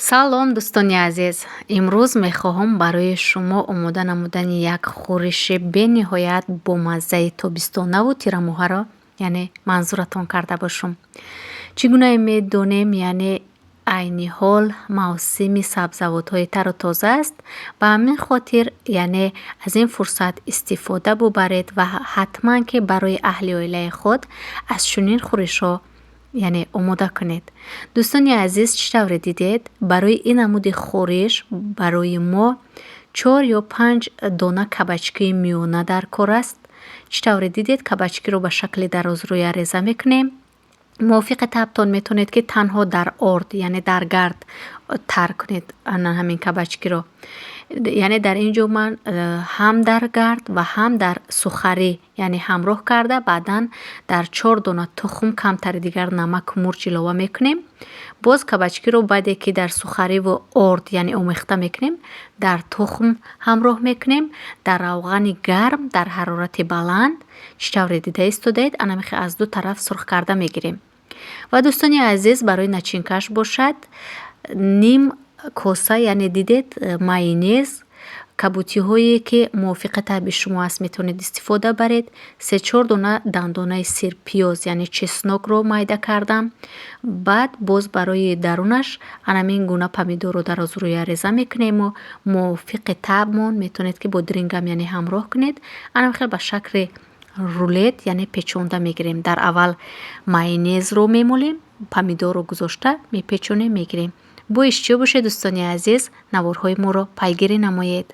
Салом, дӯстони азиз! Имрӯз мехоҳам барои шумо омода намудани як хӯриши бениҳоят бомаззаи тобистонаву тирамоҳаро, яъне, манзуратон карда бошам. Чӣ гунае медонем, яъне, айни ҳол мавсими сабзавотҳои тару тоза аст. Ба ҳамин хотир, яъне, аз ин фурсат истифода бубаред ва ҳатман ки барои аҳли оилаи худ аз чунин хӯришҳо, яъне, омода кунед. Дӯстони азиз, чӣ тавре дидед, барои ин намуди хӯриш барои мо чор ё панҷ дона кабачкии миёна дар кор аст. Чӣ тавре дидед, кабачкиро ба шакли дарозрӯя реза мекунем. Мувофиқи табътон метавонед, ки танҳо дар орд, яъне дар гард тар кунед ана ҳамин кабачкиро. Яъне, дар ин ҷо ман ҳам дар гард ва ҳам дар сухарӣ, яъне, ҳамроҳ карда, баъдан дар чор дона тухм, камтари дигар намаку мурч илова мекунем. Боз кабачкиро баъде ки дар сухариву орд, яъне, омехта мекунем, дар тухм ҳамроҳ мекунем, дар равғани гарм дар ҳарорати баланд, чӣ тавре дида истодаед, анамихе аз ду тараф сурх карда мегирем. Ва, дӯстони азиз, барои начинкаш бошад, ним коса, яъне, дидед, майонез, кабутиҳое ки мувофиқи табъи шумо аст, метавонед истифода баред, се-чор дона дандонаи сирпиёз, яъне чеснокро майда кардам. Баъд боз барои дарунаш анамин гуна помидорро дарозрӯя реза мекунему мувофиқи табъмон метавонед, ки бодирингам, яъне, ҳамроҳ кунед. Анамихел ба шакли рулет, яъне, печонда мегирем. Дар аввал майонезро мемолем, помидорро гузошта мепечонем, мегирем. Бо иштиҳо бошед, дӯстони азиз, наворҳои моро пайгирӣ намоед.